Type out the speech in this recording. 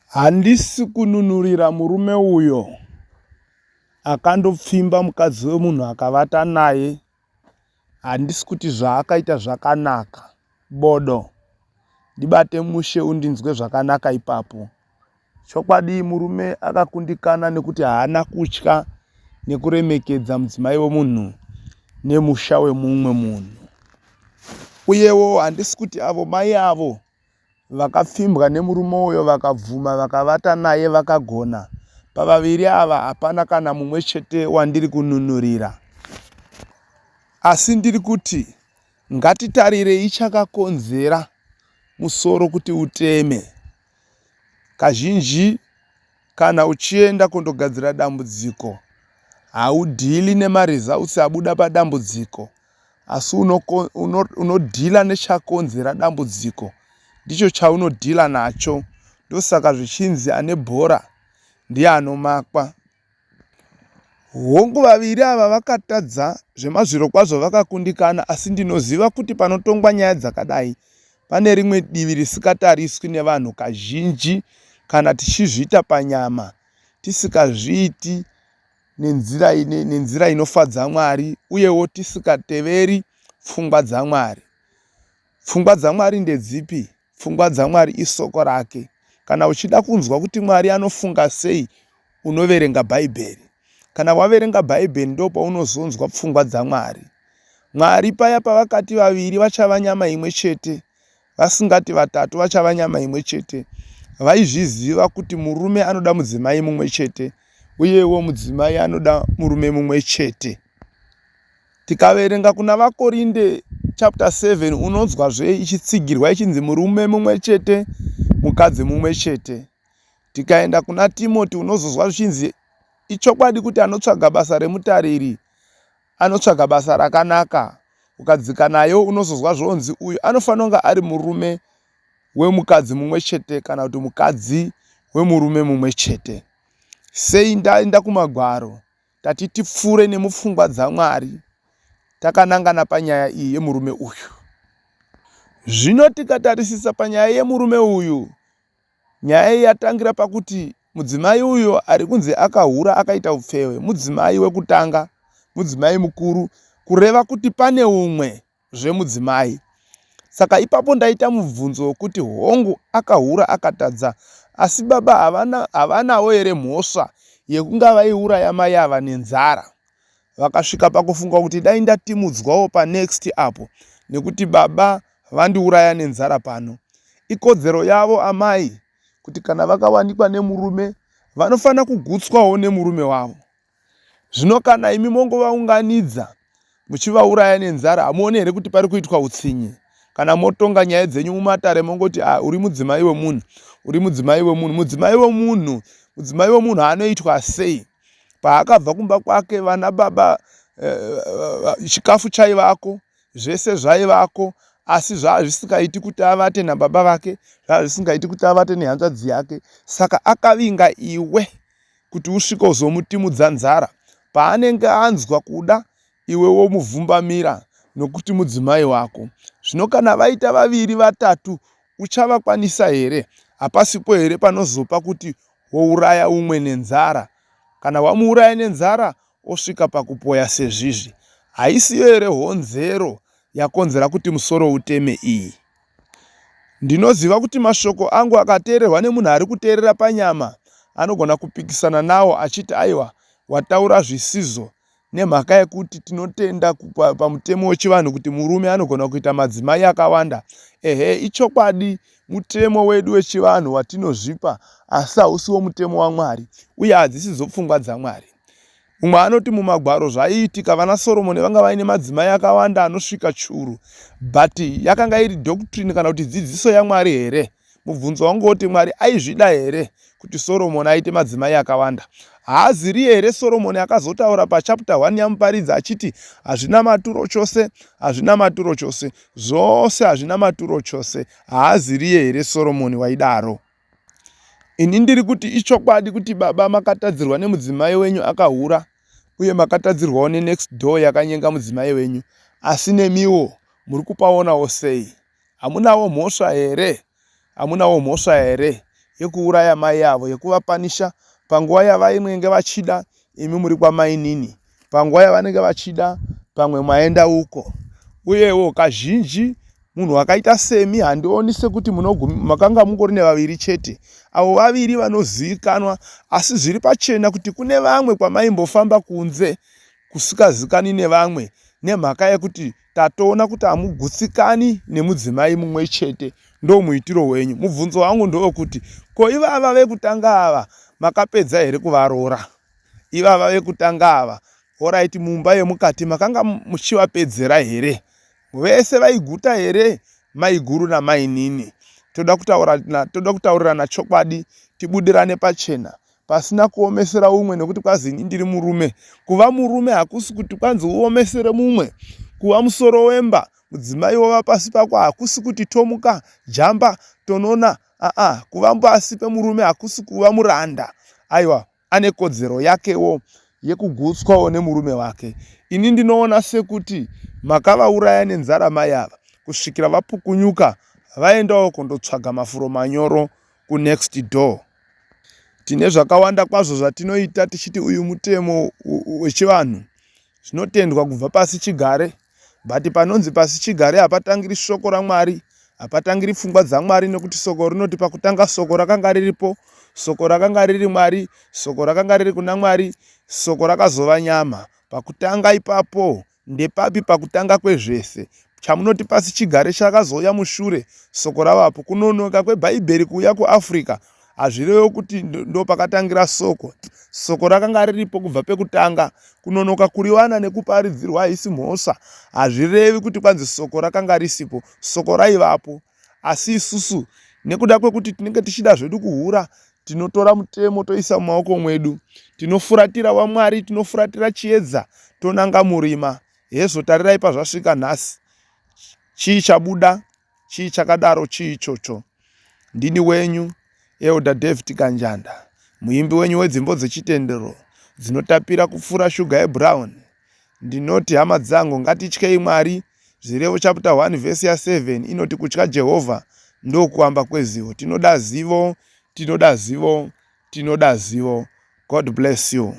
Handisi kununurira murume uyo akandopfimba mukadzi wemunhu akavata naye. Handisi kuti zvaakaita zvakanaka. Bodo. Ndibate mushe undinzwe zvakanaka ipapo. Chokwadi murume akakundikana nekuti haana kutya nekuremekedza mudzimai wemunhu nemusha wemumwe munhu. Uyewo handisi kuti avo mai avo Vakapfimbwa nemurume uyo vakabvuma vakavata naye vakagona. Pavaviri ava hapana kana mumwe chete wandiri kununurira. Asi ndiri kuti ngatitarirei chakakonzera musoro kuti uteme. Kazhinji kana uchienda kundogadzira dambudziko haudhili nemaresults abuda padambudziko asi unodhila nechakonzera dambudziko ndicho chaunodhila nacho ndosaka zvichinzi ane bhora ndiye anomakwa hongu vaviri ava vakatadza zvemazvirokwazvo vakakundikana asi ndinoziva kuti panotongwa nyaya dzakadai pane rimwe divi risikatariswi nevanhu kazhinji kana tichizviita panyama tisikazviiti nenzira, nenzira inofadza Mwari uyewo tisingateveri pfungwa dzaMwari. Pfungwa dzaMwari ndedzipi? Pfungwa dzaMwari isoko rake. Kana uchida kunzwa kuti Mwari anofunga sei, unoverenga Bhaibheri. Kana waverenga Bhaibheri ndopaunozonzwa pfungwa dzaMwari. Mwari paya pavakati vaviri vachava nyama imwe chete, Vasingati vatatu vachava nyama imwe chete. Vaizviziva kuti murume anoda mudzimai mumwe chete uyewo mudzimai anoda murume mumwe chete. Tikaverenga kuna VaKorinde chapter 7 unonzwazve ichitsigirwa ichinzi murume mumwe chete mukadzi mumwe chete. Tikaenda kuna Timoti unozonzwa zvichinzi ichokwadi kuti anotsvaga basa remutariri Anotsvaga basa rakanaka. Ukadzika nayo unozonzwa zvonzi uyu anofanira kunge ari murume wemukadzi mumwe chete kana kuti mukadzi wemurume mumwe chete. Sei ndaenda kumagwaro? Tati tipfuure nemupfungwa dzaMwari takanangana panyaya iyi yemurume uyu. Zvino tikatarisisa panyaya yemurume uyu, Nyaya iyi yatangira pakuti mudzimai uyo ari kunzi akahura akaita upfewe mudzimai wekutanga, mudzimai mukuru, kureva kuti pane umwe zvemudzimai. Saka ipapo ndaita mubvunzo wekuti hongu akahura akatadza asi baba havana havanawo here mhosva yekunga vaiuraya mai ava nenzara? Vakasvika pakufunga kuti dai ndatimudzwawo panext apo nekuti baba vandiuraya nenzara pano. Ikodzero yavo amai kuti kana vakawanikwa nemurume vanofanira kugutswawo nemurume wavo. Zvino kana imi mongovaunganidza muchivauraya nenzara hamuoni here kuti pari kuitwa utsinye? Kana motonga nyaya dzenyu mumatare mongoti ah, uri mudzimai wemunhu, uri mudzimai wemunhu, mudzimai wemunhu, mudzimai wemunhu anoitwa sei? Paakabva kumba kwake vana baba eh, chikafu chaivako Zvese zvaivako asi zvazvisingaiti kuti avate nababa vake, zvazvisingaiti kuti avate nehanzvadzi yake. Saka akavinga iwe kuti usvike uzomutimudza nzara. Paanenge anzwa kuda iwe womuvhumbamira nokuti mudzimai wako. Zvino kana vaita vaviri vatatu uchavakwanisa here? Hapasipo here panozopa kuti wouraya umwe nenzara? Kana wamuuraya nenzara osvika pakupoya sezvizvi. Haisiyo here honzero yakonzera kuti musoro uteme iyi? Ndinoziva kuti mashoko angu akateererwa nemunhu ari kuteerera panyama anogona kupikisana nawo achiti aiwa wataura zvisizvo nemhaka yekuti tinotenda pamutemo wechivanhu kuti murume anogona kuita madzimai akawanda. Ehe, ichokwadi mutemo wedu wechivanhu watinozvipa asi hausiwo mutemo waMwari uye hadzisidzo pfungwa dzaMwari. Umwe anoti mumagwaro zvaiitika vana Soromoni vanga vaine madzimai akawanda anosvika churu but yakanga iri doctrine kana kuti dzidziso yaMwari here? Mubvunzo wangu woti Mwari aizvida here kuti Soromoni aite madzimai akawanda? Haaziriye here Soromoni akazotaura pachapter 1 yaMuparidzi achiti hazvina maturo chose, hazvina maturo chose, zvose hazvina maturo chose. Haaziriye here Soromoni waidaro? Ini ndiri kuti ichokwadi kuti baba makatadzirwa nemudzimai wenyu akahura uye makatadzirwawo nenext door yakanyenga mudzimai wenyu asi nemiwo muri kupaonawo sei? Hamunawo mhosva here? Hamunawo mhosva here yekuuraya mai avo, yekuvapanisha panguva yavainenge vachida imi muri kwamainini, panguva yavanenge vachida pamwe maenda uko. Uyewo kazhinji munhu akaita semi handioni sekuti makanga mungori nevaviri chete. Avo vaviri vanozivikanwa asi zviri pachena kuti kune vamwe kwamaimbofamba kunze kusikazikani nevamwe nemhaka yekuti tatoona kuti hamugutsikani nemudzimai mumwe chete ndomuitiro wenyu. Mubvunzo wangu ndowekuti ko ivava vekutanga ava makapedza here kuvaroora? Ivava vekutanga ava horaiti mumba yemukati makanga muchivapedzera here? Vese vaiguta here maiguru namainini? Toda kutaura toda kutaurirana chokwadi tibudirane pachena pasina kuomesera umwe nekuti kwazi ini ndiri murume. Kuva murume hakusi kuti kwanzi uomesere mumwe. Kuva musoro wemba mudzimai wova pasi pako hakusi kuti tomuka jamba tonona aa kuva pasi pemurume hakusi kuva muranda aiwa ane kodzero yakewo yekugutswawo nemurume wake. Ini ndinoona sekuti makavauraya nenzara mai ava kusvikira vapukunyuka vaendawo kundotsvaga mafuro manyoro kunext door. Tine zvakawanda kwazvo zvatinoita tichiti uyu mutemo wechivanhu zvinotendwa kubva pasi chigare but panonzi pasi chigare hapatangiri shoko raMwari hapatangiri pfungwa dzaMwari nekuti soko rinoti pakutanga soko rakanga riripo soko rakanga riri Mwari soko rakanga riri kuna Mwari soko rakazova nyama pakutanga ipapo Ndepapi pakutanga kwezvese? Chamunoti pasi chigare chakazouya mushure soko ravapo. Kunonoka kweBhaibheri kuuya kuAfrica hazvirevo kuti ndopakatangira soko. Soko rakanga riripo kubva pekutanga. Kunonoka kuriwana nekuparidzirwa haisi mhosva. Hazvirevi kuti kwanzi soko rakanga risipo. Soko raivapo. Asi isusu nekuda kwekuti tinenge tichida zvedu kuhura tinotora mutemo toisa mumaoko mwedu. Tinofuratira waMwari, tinofuratira chiedza tonanga murima. Hezvo tarirai pazvasvika nhasi. Chii chabuda? Chii chakadaro? Chii ichocho? Ndini wenyu Elder David Kanjanda, muimbi wenyu wedzimbo dzechitendero dzinotapira kupfuura shuga yebrown. Ndinoti hama dzangu ngatityei Mwari. Zvirevo chapter 1 verse ya 7 inoti kutya Jehovha ndokuamba kwezivo. Tinoda zivo, tinoda zivo, tinoda zivo. God bless you.